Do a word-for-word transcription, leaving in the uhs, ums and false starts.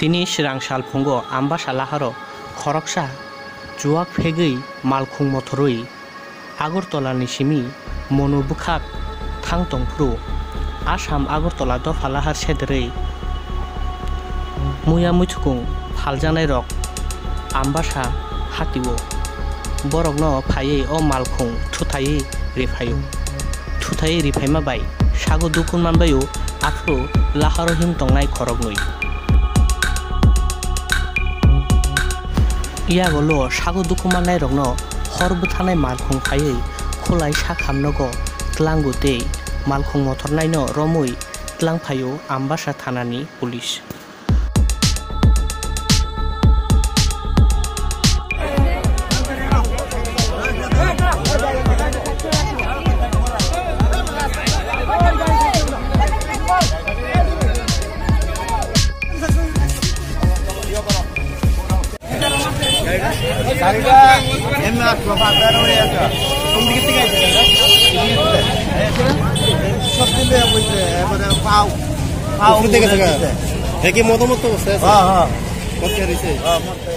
Tini swrang salphungo Ambasa laharo khoroksa chuwak phegwi malkhung mothorwi Agartala ni simi Monu bwkhak thang tongphuru Assam Agartala dopha lahar sedrwi muya muithukung phaljaknairok Ambasa hatio. Borokno phaiwi o malkhung thuthaiwi riphaio. Thuthaiwi riphaima bai sago dukun manbaio, aphuru laharo him tongnai khoroknwi. Yagolo sago dukun mannairokno hor bwthanai malkhung phaiwi khulai sakhamnogo tlango tei malkhung mothornaino romwi tlang phaio Ambasa thanani police. গাড়িটা এমনি আসলো, পাঁচ হাজার হয়ে যাচ্ছে। কোন দিকে থেকে আসছে এটা? সব দিকে বলছে, মানে পাও, পাও উপরে থেকে থাকা। হ্যাঁ, কি মতো মতো অবস্থায় আছে? হ্যাঁ, হ্যাঁ। কত টাকা দিছে? হ্যাঁ, মতো।